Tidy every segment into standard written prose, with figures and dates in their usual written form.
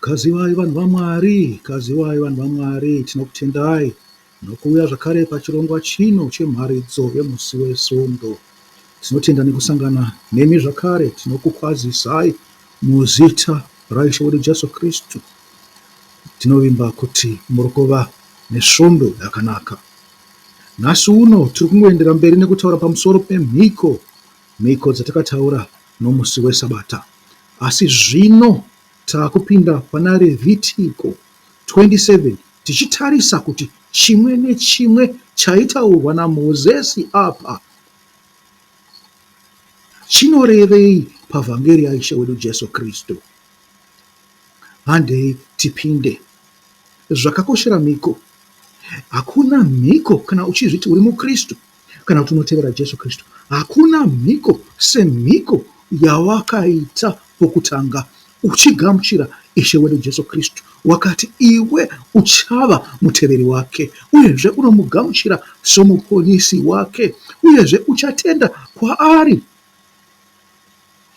Kaziwai vanhu vaMwari, kaziwai vanhu vaMwari, tinokutendai nokuuya zvakare pachirongwa chino chemharidzo yemusi weSvondo. Tinotenda nekusangana nemi zvakare, tinokukwazisai muzita raIshe wedu Jesu Kristu. Tinovimba kuti muri kuva nesvondo yakanaka. Nhasi uno tiri kungoendera mberi nekutaura pamusoro pemhiko, mhiko dzatakataura nomusi weSabata. Asi zvino Takupinda pana Revhitiko 27 tichitarisa kuti chimwe nechimwe chaitaurwa naMosesi apa chinorevei pavhangeri yaIshe wedu Jesu Kristu. Handei tipinde. Zvakakoshera mhiko. Hakuna mhiko kana uchizviti uri muKristu kana kuti unotevera Jesu Kristu. Hakuna mhiko semhiko yawakaita pokutanga uchigamuchira Ishe wedu Jesu Kristu. Wakati iwe uchava muteveri wake, uyezve unomugamuchira somuponisi wake, uyezve uchatenda kwaari.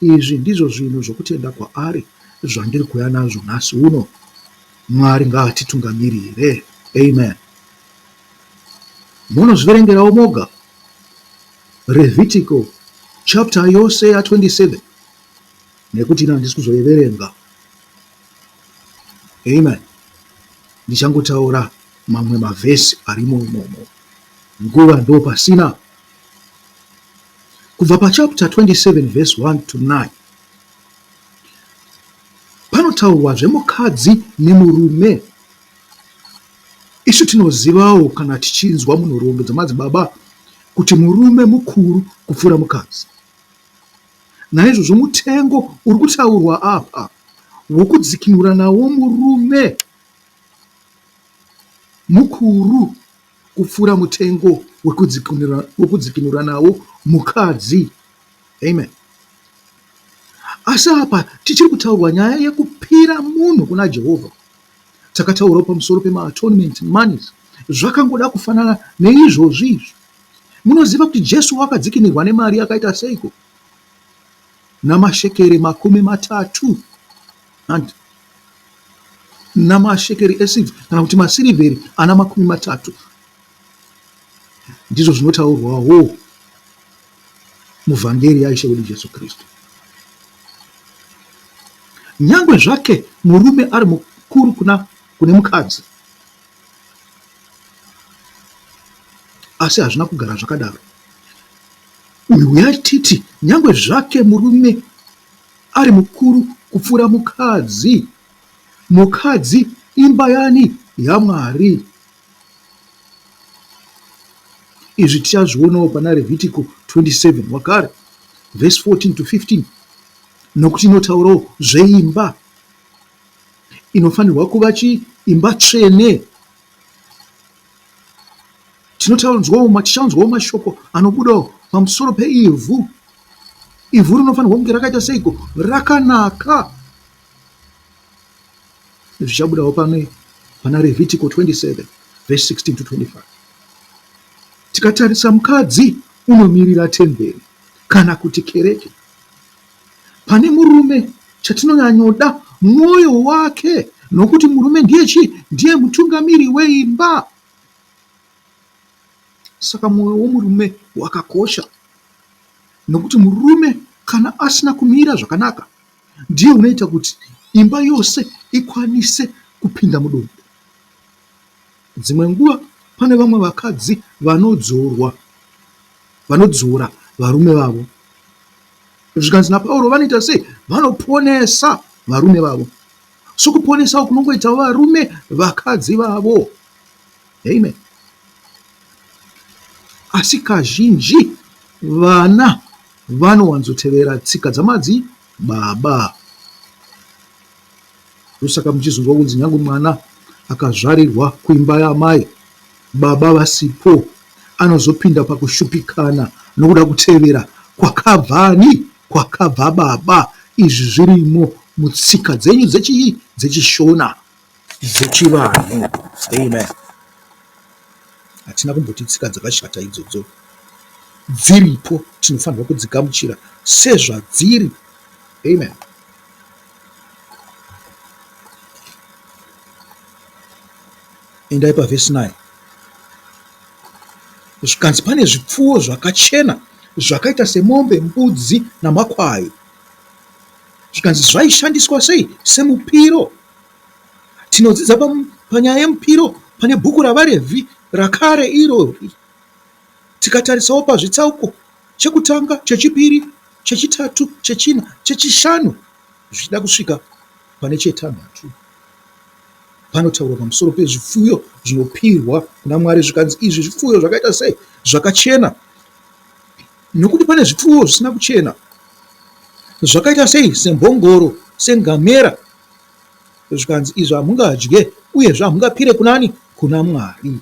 Izvi ndizvo zvinhu zvokutenda kwaari zvandiri kuuya nazvo nhasi uno. Mwari ngaatitungamirire. Amen. Munozviverengerawo moga Revhitiko chapter yose ya 27 nekuti ini handisi kuzoiverenga. Amen. Ndichangotaura mamwe mavhesi arimo imomo. Nguva ndo pasina. Kubva pachapter 27 verse 1 to 9 panotaurwa zvemukadzi nemurume. Isu tinozivawo kana tichinzwa munhoroondo dzamadzibaba kuti murume mukuru kupfuura mukadzi. Naizvozvo mutengo uri kutaurwa apa wokudzikinura nawo murume mukuru kupfuura mutengo wekudzikinura nawo mukadzi. Amen. Asi apa tichiri kutaurwa nyaya yekupira munhu kuna Jehovha. Takataurawo pamusoro pemaatonement monies. Zvakangoda kufanana neizvozvi izvi. Munoziva kuti Jesu wakadzikinirwa nemari yakaita seiko? Namashekeri 30 and namashekeri esirivha kana kuti masirivheri ana 30. Ndizvo zvinotaurwawo muvhangeri yaIshe wedu Jesu Kristu. Nyangwe zvake murume ari mukuru kuna kune mukadzi, asi hazvina kugara zvakadaro. Uyu yatiti nyangwe zvake murume ari mukuru kupfuura mukadzi, mukadzi imba yani yaMwari. Izvi tichazvionawo pana Revhitiko 27 wakare vhesi 14 to 15 nokuti inotaurawo zveimba inofanirwa kuva chii? Imba tsvene. Tinotaunzwawo tichanzwawo mashoko anobudawo pamusoro peivhu. Ivhu rinofanirwa kunge rakaita seiko? Rakanaka. Zvichabudawo pane pana Revhitiko 27 vhesi 16 to 25. Tikatarisa mukadzi unomirira temberi kana kuti kereke. Pane murume chatinonyanyoda mwoyo wake nokuti murume ndiye chii? Ndiye mutungamiri weimba. Saka mwoyo womurume wakakosha nokuti murume kana asina kumira zvakanaka ndiye unoita kuti imba yose ikwanise kupinda mudondo. Dzimwe nguva pane vamwe vakadzi vanodzorwa vanodzora varume vavo. Zvikanzi naPauro vanoita sei? Vanoponesa varume vavo. Sokuponesawo kunongoitawo varume vakadzi vavo. Amen. Asi kazhinji vana vanowanzotevera tsika dzamadzibaba. Ndosaka muchizonzwa kunzi nyange mwana akazvarirwa kuimba yaamai baba vasipo anozopinda pakushupikana nokuda kutevera kwakabva ani? Kwakabva baba. Izvi zvirimo mutsika dzenyu dzechii? DzechiShona, dzechivanhu. Amen. Hatina kumboti tsika dzakashata idzodzo dziripo, tinofanirwa kudzigamuchira sezvadziri. Amen. Endai pavhesi 9. Zvikanzi pane zvipfuwo zvakachena zvakaita semombe, mbudzi namakwai. Zvikanzi zvaishandiswa sei? Semupiro. Tinodzidza panyaya yemupiro pane bhuku raVaRevhi rakare irori. Tikatarisawo pazvitsauko chekutanga, chechipiri, chechitatu, chechina, chechishanu zvichida kusvika pane chetanhatu. Panotaurwa pamusoro pezvipfuyo zvinopirwa kuna Mwari zvikanzi izvi zvipfuyo zvakaita sei? Zvakachena. Nokuti pane zvipfuwo zvisina kuchena zvakaita sei? Sembongoro, sengamera. Zvikanzi izvi hamungadye uyezve hamungapire kunani? Kuna Mwari.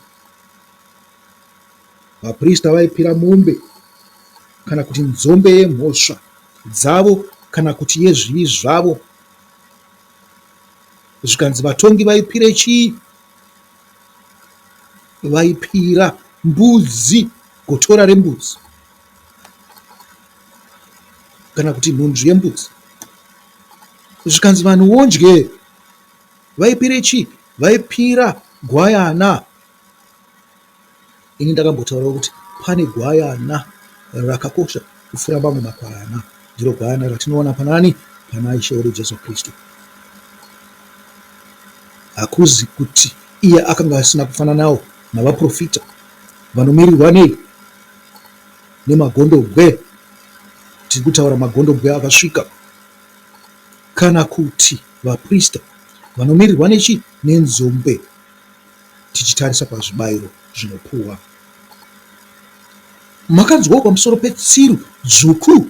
Vaprista vaipira mombe kana kuti nzombe yemhosva dzavo kana kuti yezvivi zvavo. Zvikanzi vatongi vaipire chii? Vaipira mbudzi, gotora rembudzi kana kuti nhunzvi yembudzi. Zvikanzi vanhu wondye vaipire chii? Vaipira gwayana. Ini ndakambotaurawo kuti pane gwayana rakakosha kupfuura mamwe makwayana. Ndiro gwayana ratinowana panani? Pana Ishe wedu Jesu Kristu. Hakuzi kuti iye akanga asina kufananawo navaprofita vanomirirwa nei? Nemagondobwe. Tiri kutaura magondobwe akasvika. Kana kuti vaprista vanomirirwa nechi? Nenzombe. Tichitarisa pazvibayiro zvinopuwa. Makanzwawo pamusoro petsiru dzvuku?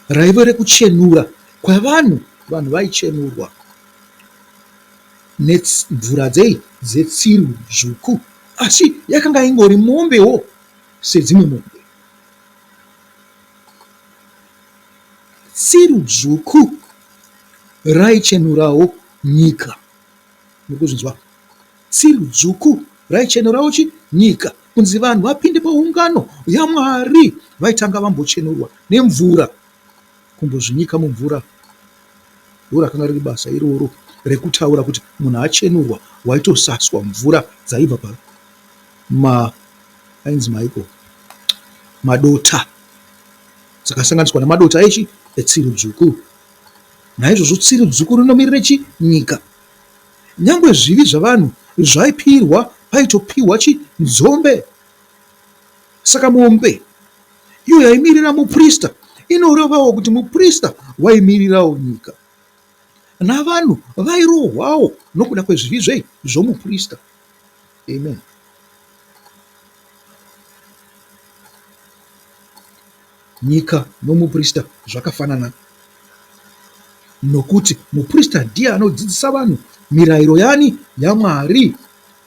Raive rekuchenura kwevanhu, vanhu vaichenurwa nemvura dzei? Dzetsiru dzvuku. Asi yakanga ingori mombewo sedzimwe mombe. Tsiru dzvuku raichenurawo nyika. Muri kuzvinzwa? Tsiru dzvuku raichenurawo chi? Nyika. Kunzi vanhu vapinde paungano yaMwari vaitanga vambochenurwa nemvura, kumbozvinyika mumvura. Ndorakanga riri basa iroro rekutaura kuti munhu achenurwa waitosaswa mvura dzaibva pa ma ainzi maiko madota dzakasanganiswa namadota echi etsiru dzvuku. Naizvozvo tsiru dzvuku rinomirira chi nyika. Nyangwe zvivi zvavanhu zvaipirwa paitopiwa chi nzombe. Saka mombe iyo yaimirira muprista inorevawo kuti muprista waimirirawo nyika. Navanhu vairohwawo nokuda kwezvivi zvei zvomuprista. Amen. Nyika nomuprista zvakafanana nokuti muprista ndiye anodzidzisa vanhu mirayiro yani yaMwari.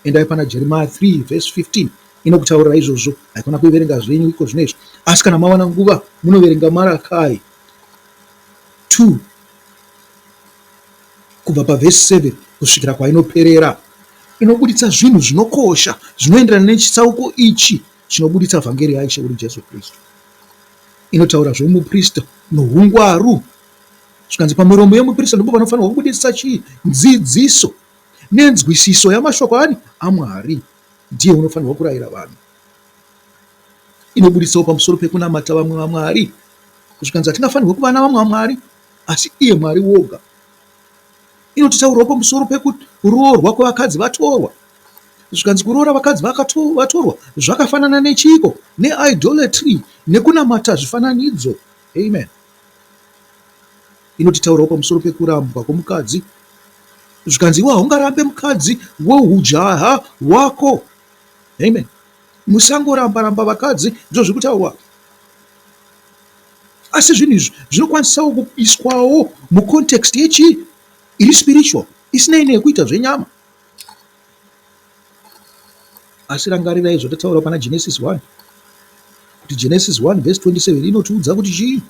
Endai pana Jeremiah 3 verse 15 inokutaurira izvozvo. Haikona kuiverenga zvenyu iko zvino izvi, asi kana mawana nguva munoverenga Marakai 2 kubva pavhesi 7 kusvikira kwainoperera. Inobuditsa zvinhu zvinokosha zvinoenderana nechitsauko ichi chinobuditsa vhangeri yaIshe wedu Jesu Kristu. Inotaura zvomuprista nohungwaru. Zvikanzi pamiromo yomuprista ndipo panofanirwa kubuditsa chii? Dzidziso nenzwisiso yamashoko ani? AMwari. Ndiye unofanirwa kurayira vanhu. Inobuditsawo pamusoro pekunamata vamwe vamwari. Zvikanzi hatingafanirwe kuva navamwe vamwari asi iye Mwari woga. Inotitaurirawo pamusoro pekuroorwa kwevakadzi vatorwa. Zvikanzi kuroora vakadzi vatorwa zvakafanana nechiiko? Neidolatry, nekunamata zvifananidzo. Amen. Inotitaurawo pamusoro pekurambwa kwomukadzi. Zvikanzi iwe haungarambe mukadzi wehujaha hwako. Amen. Musangoramba ramba vakadzi, ndizvo zviri kutaurwa. Asi zvinhu izvi zvinokwanisawo kuiswawo mucontext yechii iri spiritual isinei nekuita zvenyama. Asi rangarirai zvatataura pana Genesis 1 kuti Genesis 1 verse 27 inotiudza kuti chii?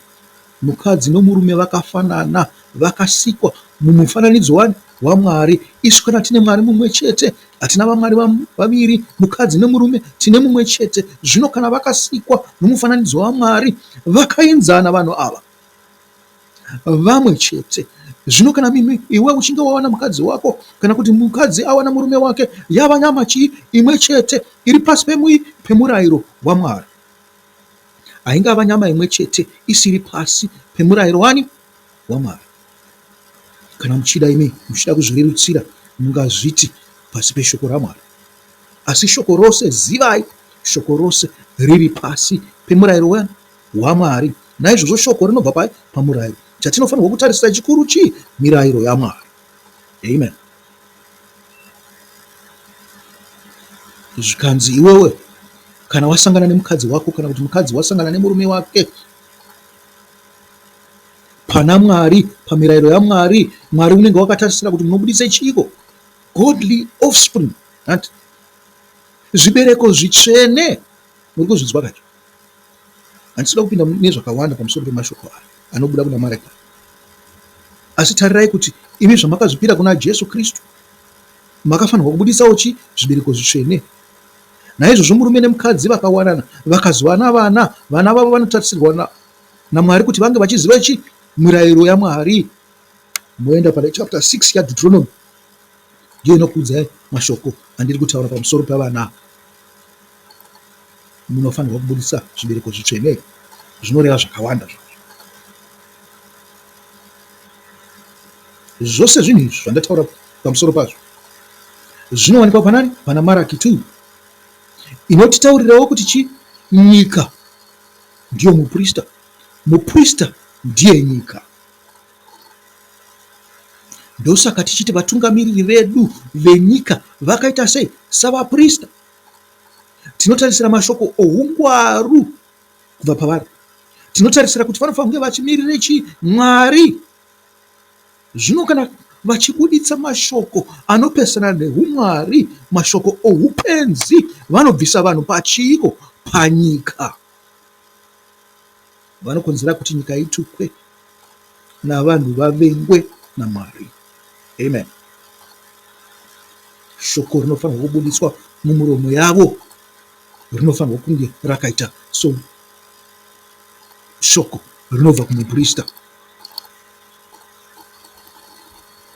Mukadzi nomurume vakafanana, vakasikwa mumufananidzo wani waMwari. Isu kana tine Mwari mumwe chete, hatina vamwari vaviri, mukadzi nemurume tine mumwe chete. Zvino kana vakasikwa nomufananidzo waMwari, vakaenzana vanhu ava, vamwe chete. Zvino kana mimi iwe uchinge wawana mukadzi wako kana kuti mukadzi awana murume wake, yava nyama chii? Imwe chete iri pasi pemui pemurayiro waMwari. Haingava nyama imwe chete isiri pasi pemurayiro wani? WaMwari. Kana muchida imi muchida kuzvirerutsira mungazviti pasi peshoko raMwari. Asi shoko rose zivai, shoko rose riri pasi pemurayiro wani? WaMwari. Naizvozvo shoko rinobva pai? Pamurayiro. Chatinofanirwa kutarisira chikuru chii? Mirayiro yaMwari. Amen. Zvikanzi iwewe kana wasangana nemukadzi wako kana kuti mukadzi wasangana nemurume wake pana Mwari, pamirayiro yaMwari, Mwari unenge wakatarisira kuti munobudise chiiko? Godly offspring. Hanti? Zvibereko zvitsvene. Muri kuzvinzwa kacho? Handisi kuda kupinda nezvakawanda pamusoro pemashoko aya anobuda kuna Mareka. Asi tarirai kuti imi zvamakazvipira kuna Jesu Kristu, makafanirwa kubudisawo chi zvibereko zvitsvene. Naizvozvo murume nemukadzi vakawanana vakazovana vana, vana vavo vanotarisirwa naMwari kuti vange vachiziva chi mirayiro yaMwari. Moenda pane chapter 6 yaDeuteronomy ndiyo inokuudzai mashoko andiri kutaura pamusoro pevana. Munofanirwa kubudisa zvibereko zvitsvene zvinoreva zvakawanda zvazvo. Zvose zvinhu izvi zvandataura pamusoro pazvo zvinowanikwa panani? Pana Maraki 2 inotitaurirawo kuti chi nyika ndiyo muprista, muprista ndiye nyika. Ndosaka tichiti vatungamiriri vedu venyika vakaita sei? Savaprista. Tinotarisira mashoko oungwaru kubva pavari. Tinotarisira kuti vanofanira kunge vachimirire chii? Mwari. Zvino kana vachibuditsa mashoko anopesana neumwari, mashoko oupenzi, vanobvisa vanhu pachiiko? Panyika. Vanokonzera kuti nyika itukwe navanhu vavengwe naMwari. Amen. Shoko rinofanirwa kubuditswa mumuromo yavo rinofanirwa kunge rakaita so shoko rinobva kumuprista.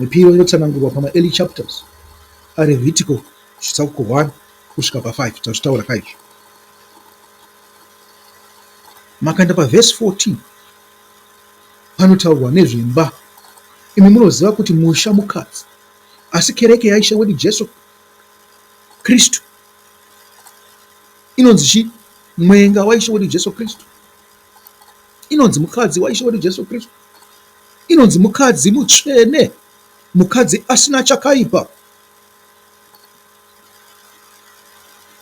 Mipiro inotsanangurwa pamaearly chapters aRevhitiko chitsauko 1 kusvika pa5 tazvitaura kaizvo. Makaenda pavhesi 14 panotaurwa nezvemba. Imi munoziva kuti musha mukadzi, asi kereke yaIshe wedu Jesu Kristu inonzi chii? Mwenga waIshe wedu Jesu Kristu. Inonzi mukadzi waIshe wedu Jesu Kristu. Inonzi mukadzi mutsvene, mukadzi asina chakaipa.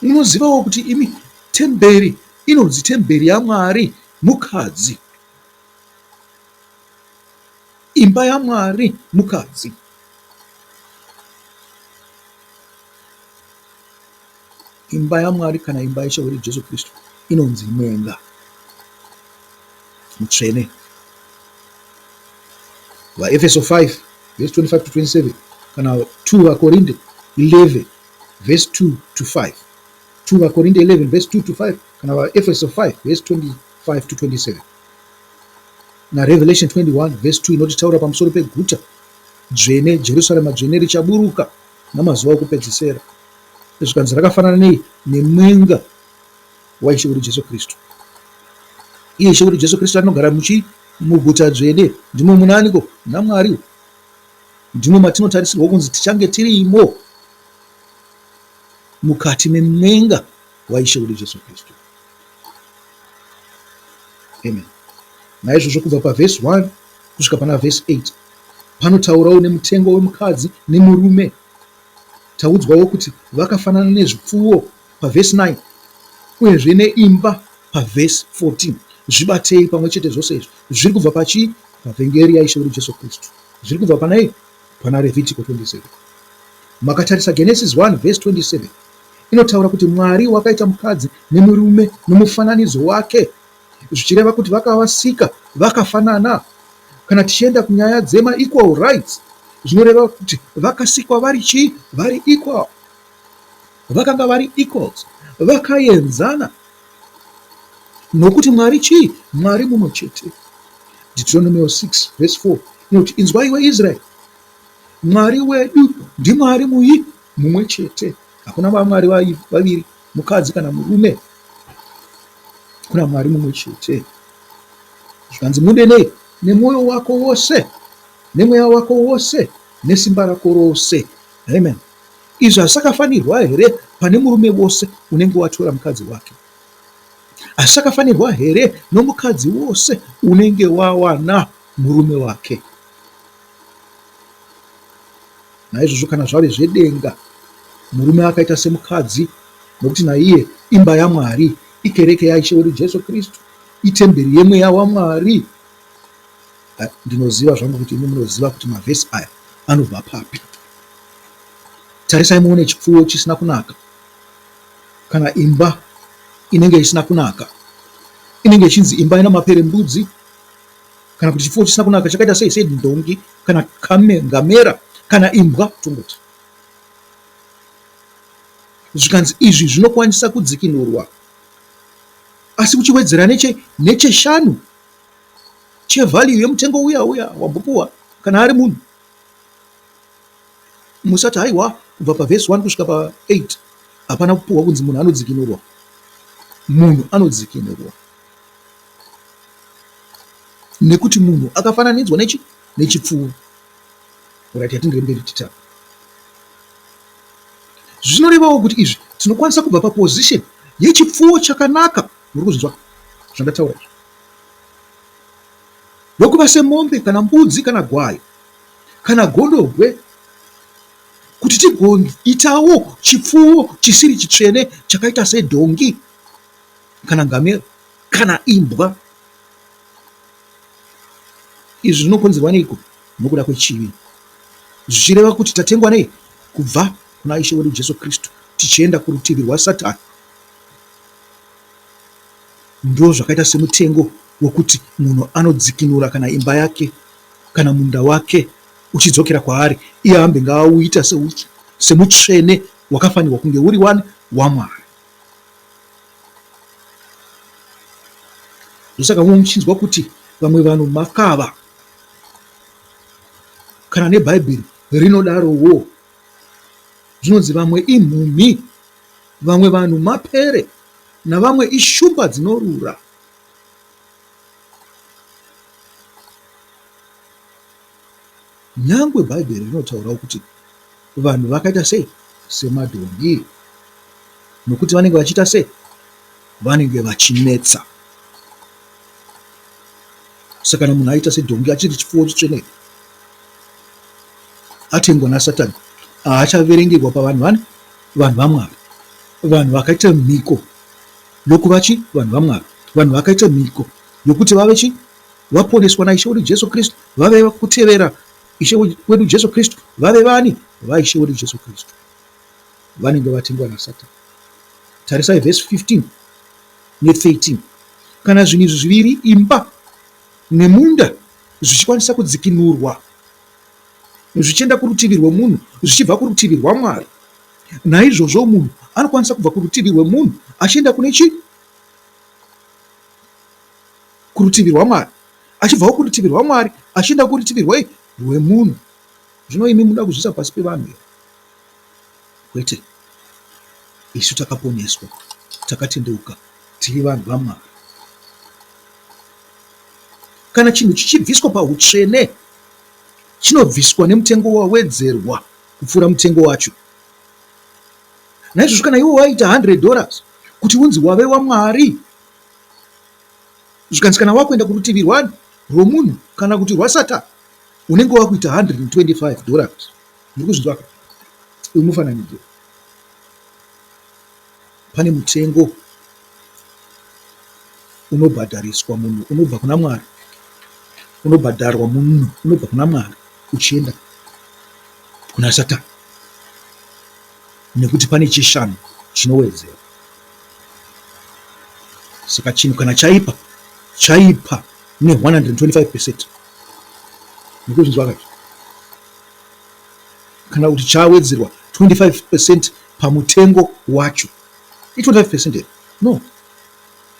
Munozivawo kuti imi temberi inonzi temberi yaMwari mukadzi. Imba yaMwari mukadzi. Imba yaMwari kana imba yaIshe wedu Jesu Kristu inonzi mwenga mutsvene. VaEfeso 5 vhesi 25 to 27 kana 2 VaKorinde 11 vhesi 2 to 5. 2 VaKorinde 11 vhesi 2 to 5 kana VaEfeso 5 vhesi 25 to 27 naRevelation 21 vhesi 2 inotitaura pamusoro peguta dzvene Jerusarema dzvene richaburuka namazuva okupedzisera. Zvikanzi rakafanana nei? Nemwenga waIshe wedu Jesu Kristu. Iye Ishe wedu Jesu Kristu anogara muchi muguta dzvene. Ndimo muna aniko? Muna Mwari. Ndimo matinotarisirwa kunzi tichange tirimo mukati memwenga waIshe wedu Jesu Kristu. Amen. Naizvozvo kubva pavhesi 1 kusvika pana vhesi 8 panotaurawo nemutengo wemukadzi nemurume. Taudzwawo kuti vakafanana nezvipfuwo pavhesi 9 uyezve neimba pavhesi 14. Zvibatei pamwe chete zvose izvi. Zviri kubva pachii? Pavhengeri yaIshe wedu Jesu Kristu. Zviri kubva panai? Pana Revhitiko 27. Makatarisa Genesis 1 vhesi 27 inotaura kuti Mwari wakaita mukadzi nemurume nomufananidzo wake, zvichireva kuti vakavasika vakafanana. Kana tichienda kunyaya dzema equal rights, zvinoreva kuti vakasikwa vari chii? Vari equal. Vakanga vari equals, vakaenzana. Nokuti Mwari chii? Mwari mumwe chete. Deuteronomio 6 vhesi 4 Inoti, Inzwa iwe Israeri, Mwari wedu ndiMwari muyi mumwe chete. Hakuna vamwari vaviri, mukadzi kana murume. Kuna Mwari mumwe chete. Zvikanzi mude nei? Nemwoyo wako wose, nemweya wako wose, nesimba rako rose. Amen. Izvi hazvisakafanirwa here pane murume wose unenge watora mukadzi wake? Hazvisakafanirwa here nomukadzi wose unenge wawana murume wake? Naizvozvo kana zvave zvedenga, murume akaita semukadzi, nokuti naiye imba yaMwari, ikereke yaIshe wedu Jesu Kristu, itemberi yemweya waMwari. Ndinoziva zvangu kuti imi munoziva kuti mavhesi aya anobva papi. Tarisai muone chipfuwo chisina kunaka kana imba inenge isina kunaka inenge ichinzi imba ina maperembudzi kana kuti chipfuwo chisina kunaka chakaita sei sedhongi kana kame, ngamera kana imbwa tongoti zvikanzi izvi zvinokwanisa kudzikinurwa asi uchiwedzera neche necheshanu chevalue yemutengo uya uya wambopuwa kana ari munhu Musati haiwa kubva pavhesi 1 kusvika pa8 hapana kupuhwa kunzi munhu anodzikinurwa. Munhu anodzikinurwa nekuti munhu akafananidzwa nechi nechipfuwo. Right, yatindire mberi titapa. Zvinorevawo kuti izvi tinokwanisa kubva paposition yechipfuwo chakanaka. Muri kuzvinzwa zvandataura izvi? Ndokuva semombe kana mbudzi kana gwai kana gondobwe kuti tigoitawo chipfuwo chisiri chitsvene chakaita sedhongi kana ngamera kana imbwa. Izvi zvinokonzerwa neiko? Nokuda kwechivi. Zvichireva kuti tatengwa nei? Kubva kuna Ishe wedu Jesu Kristu tichienda kurutivi rwaSatani. Ndozvakaita semutengo wekuti munhu anodzikinura kana imba yake kana munda wake uchidzokera kwaari, iye ambenge auita semutsvene wakafanirwa kunge uri wani waMwari. Ndosaka muchinzwa kuti vamwe vanhu makava, kana neBhaibheri rinodarowo. Zvinonzi vamwe imhumhi, vamwe vanhu mapere, navamwe ishumba dzinorura. Nyangwe Bhaibheri rinotaurawo kuti vanhu vakaita sei? Semadhongi. Nokuti vanenge vachiita sei? Vanenge vachinetsa. Saka kana munhu aita sedhongi achiri chipfuwo chitsvene, atengwa naSatani, haachaverengerwa pavanhu vani? Vanhu vaMwari. Vanhu vakaita mhiko yokuva chi? Vanhu vaMwari. Vanhu vakaita mhiko yokuti vave chi? Vaponeswa naIshe wedu Jesu Kristu, vave kutevera Ishe wedu Jesu Kristu, vave vani? VaIshe wedu Jesu Kristu. Vanenge vatengwa naSatani. Tarisai vhesi 15 ne13. Kana zvinhu izvi zviviri, imba nemunda, zvichikwanisa kudzikinurwa zvichienda kurutivi rwemunhu zvichibva kurutivi rwaMwari, naizvozvo munhu anokwanisa kubva kurutivi rwemunhu achienda kune chii? Kurutivi rwaMwari, achibvawo kurutivi rwaMwari achienda kurutivi rwei? Rwemunhu. Zvino imi munoda kuzviisa pasi pevanhu here? Kwete. Isu takaponeswa, takatendeuka, tiri vanhu vaMwari. Kana chinhu chichibviswa pahutsvene, chinobviswa nemutengo wawedzerwa kupfuura mutengo wacho. Naizvozvo kana iwe waita 100 dollars kuti unzi wave waMwari, zvikanzi kana wakuenda kurutivi rwani rwomunhu kana kuti rwaSatani, unenge wakuita 125 dollars. Muri kuzvinzwa ka? Uyu mufananidzo. Pane mutengo unobhadhariswa munhu unobva kuna Mwari, unobhadharwa munhu unobva kuna Mwari uchienda kuna Satani nekuti pane chishanu chinowedzera. Saka chinhu kana chaipa chaipa ne 125 percent. Mukuzvinzwa ka? Kana kuti chawedzerwa 25 percent pamutengo wacho. I 25 percent here? No.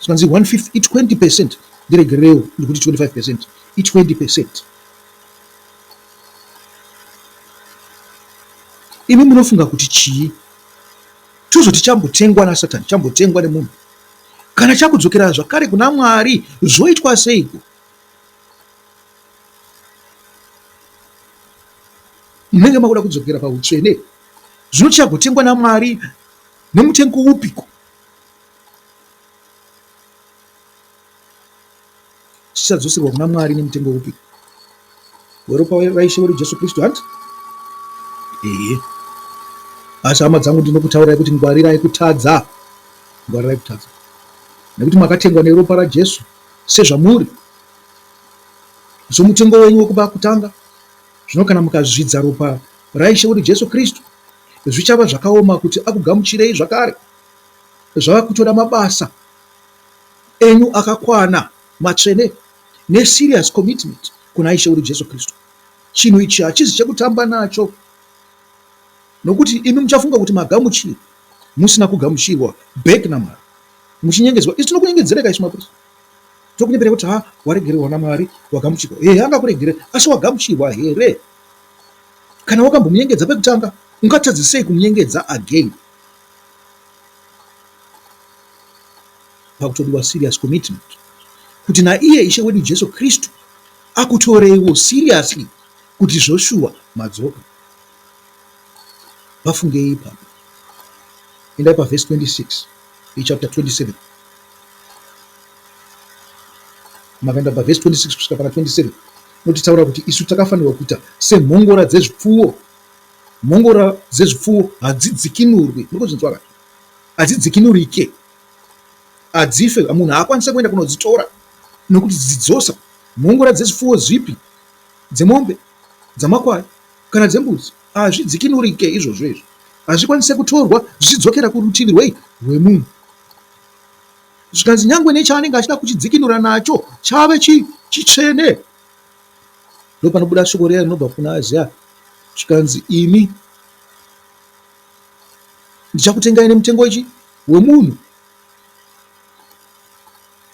Zvikanzi one fifth i 20 percent. Ndiregererewo ndikuti 25 percent. I 20 percent. Imi munofunga kuti chii? Tozoti chambotengwa naSatani, chambotengwa nemunhu. Kana chakudzokera zvakare kuna Mwari, zvoitwa seiko? Munenge makuda kudzokera pahutsvene. Zvino chagotengwa naMwari nemutengo upiko? Chichadzoserwa kuna Mwari nemutengo upi? Weropa raIshe wedu Jesu Kristu, hanti? Ehe. Asi hama dzangu ndinokutaurirai kuti ngwarirai kutadza. Ngwarirai kutadza. Nekuti makatengwa neropa raJesu sezvamuri. Somutengo wenyu wekuba kutanga. Zvino kana mukazvidza ropa raIshe wedu Jesu Kristu, zvichava zvakaoma kuti akugamuchirei zvakare. Zvava kutoda mabasa enyu akakwana, matsvene, neserious commitment kuna Ishe wedu Jesu Kristu. Chinhu ichi hachizi chekutamba nacho, nokuti imi muchafunga kuti magamuchirwa musina kugamuchirwa back naMwari, muchinyengedzwa. Isu tinokunyengedzereka isu maKristu. Tokunyepera kuti ha waregererwa naMwari, wagamuchirwa. Ehe, angakuregerera, asi wagamuchirwa here? Kana wakambomunyengedza pekutanga, ungatadze sei kumunyengedza again? Pakutodiwa serious commitment kuti naiye Ishe wedu Jesu Kristu akutoreiwo seriously kuti zvoshuwa madzoka. Pafungei ipapo. Endai pavhesi 26 yechapter 27. Makaenda pavhesi 26 kusvika pana 27 inotitaura kuti isu takafanirwa kuita semhongora dzezvipfuwo. Mhongora dzezvipfuwo hadzidzikinurwi. Muri kuzvinzwa ka? Hadzidzikinurike. Hadzife. Munhu haakwanise kuenda kunodzitora nokuti dzidzosa. Mhongora dzezvipfuwo zvipi? Dzemombe, dzamakwai kana dzembudzi. Hazvidzikinurike izvozvo izvo. Hazvikwanise kutorwa zvichidzokera kurutivi rwei? Rwemunhu. Zvikanzi nyangwe nechaanenge achida kuchidzikinura nacho chave chitsvene. Ndopanobuda shoko riya rinobva kuna Isaiah zvikanzi imi ndichakutengai nemutengo wechi wemunhu.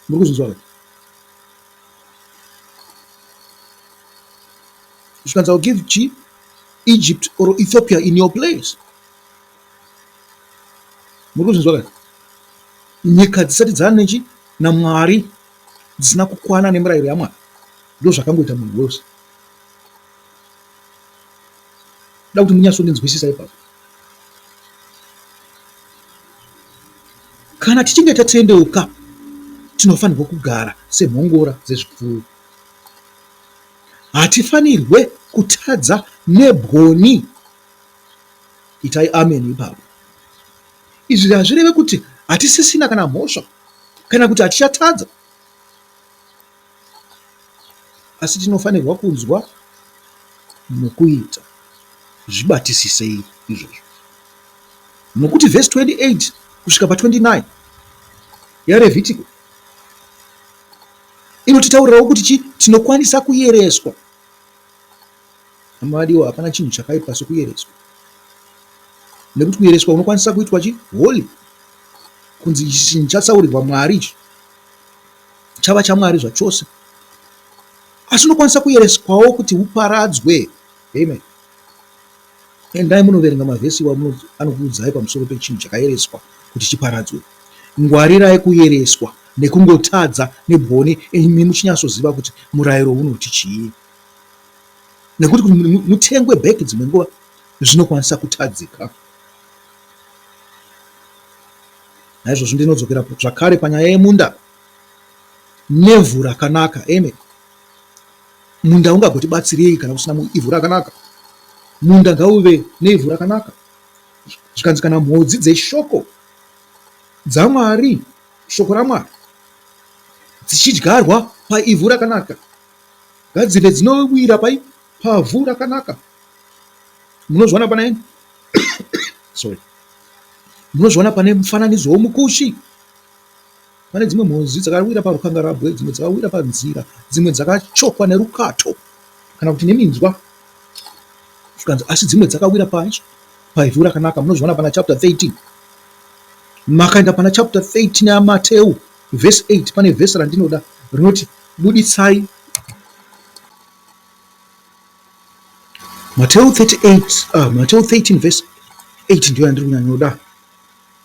Muri kuzvinzwa here? Zvikanzi I'll give chi Egypt or Ethiopia in your place. Muri kuzvinzwa here? Nyika dzisati dzanechi naMwari dzisina kukwana nemirayiro yaMwari. Ndozvakangoita munhu wose. Da kuti munyatsondinzwisisa ipapo. Kana tichinge tatendeuka, tinofanirwa kugara semhongora dzezvipfuwo. Hatifanirwe kutadza nebwoni. Itai amen ipapo. Izvi hazvireve kuti hatisisina kana mhosva kana kuti hatichatadza. Asi tinofanirwa kunzwa nokuita. Zvibatisisei izvozvo. Nokuti vhesi 28 kusvika pa 29 yaRevhitiko inotitaurirawo kuti chi tinokwanisa kuyereswa. Hama vadiwa, hapana chinhu chakaipa sokuyereswa. Nekuti kuyereswa unokwanisa kuitwa chi holy, kunzi ichi chinhu chatsaurirwa Mwari ichi. Chava chaMwari zvachose. Asi unokwanisa kuyereswawo kuti uparadzwe. Amen. Endai munoverenga mavhesi iwa anokuudzai pamusoro pechinhu chakayereswa kuti chiparadzwe. Ngwarirai kuyereswa nekungotadza nebwoni imi muchinyatsoziva kuti murayiro unoti chii. Nekuti kuti mutengwe back dzimwe nguva zvinokwanisa kutadzika. Naizvozvo ndinodzokera zvakare panyaya yemunda nevhu rakanaka. Amen. Munda ungagotibatsirei kana usina ivhu rakanaka? Munda ngauve neivhu rakanaka. Zvikanzi kana mhodzi dzeshoko dzaMwari, shoko raMwari, dzichidyarwa paivhu rakanaka, ngadzive dzinowira pai pavhu rakanaka. Munozviona pana sorry. Munozviona pane mufananidzo womukushi. Pane dzimwe mhozi dzakawira parukangarabwe, dzimwe dzakawira panzira, dzimwe dzakachokwa nerukato kana kuti neminzwa. Zvikanzi asi dzimwe dzakawira pachi paivhu rakanaka. Munozviona pana chapter 13. Makaenda pana chapter 13 yaMateu verse 8 pane vhesi randinoda rinoti buditsai. Mateo 38, Mateo 13 verse 8 ndiyo yandiri kunyanyoda.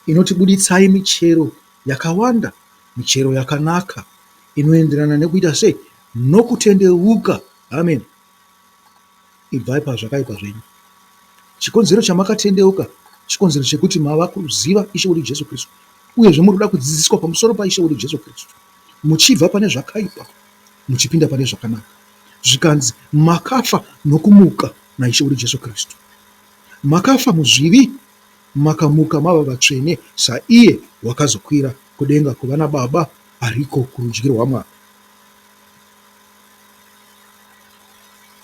Inoti buditsai michero yakawanda, michero yakanaka inoenderana nekuita sei? Nokutendeuka. Amen. Ibvai pazvakaipa zvenyu. Chikonzero chamakatendeuka chikonzero chekuti mava kuziva Ishe wedu Jesu Kristu uyezve muri kuda kudzidziswa pamusoro paIshe wedu Jesu Kristu muchibva pane zvakaipa muchipinda pane zvakanaka. Zvikanzi makafa nokumuka naIshe wedu Jesu Kristu. Makafa muzvivi makamuka mava vatsvene saiye wakazokwira kudenga kuva naBaba ariko kurudyi rwaMwari.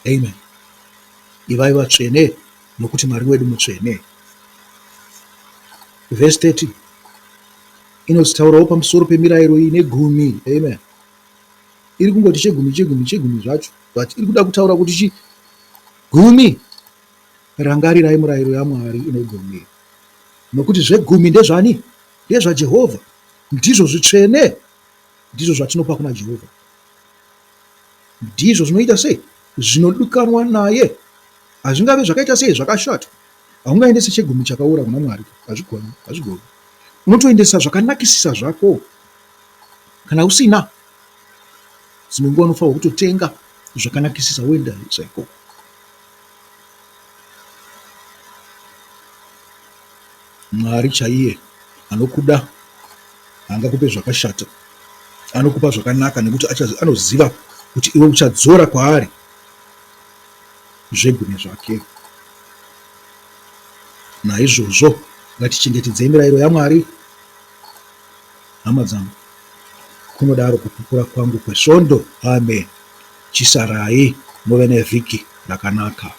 Amen. Ivai vatsvene nokuti Mwari wedu mutsvene. Verse 30 inotaurawo pamusoro pemirayiro ine gumi. Amen. Iri kungoti chegumi chegumi chegumi zvacho but iri kuda kutaura kuti chi gumi. Rangarirai murayiro yaMwari ine gumi. Nokuti zvegumi ndezvani? NdezvaJehovha. Ndizvo zvitsvene. Ndizvo zvatinopa kuna Jehovha. Ndizvo zvinoita sei? Zvinodikanwa naye. Hazvingave zvakaita sei zvakashata. Haungaendese chegumi chakaora kuna Mwari. Hazvigoni, hazvigoni. Unotoendesa zvakanakisisa zvako. Kana usina, dzimwe nguva unofanirwa kutotenga zvakanakisisa woendesa ikoko. Mwari chaiye anokuda haangakupe zvakashata. Anokupa zvakanaka nekuti anoziva kuti iwe uchadzora kwaari zvegumi zvake. Naizvozvo ngatichengetedzei mirayiro yaMwari, hama dzangu. Kunodaro kupupura kwangu kwesvondo. Amen. Chisarai muve nevhiki rakanaka.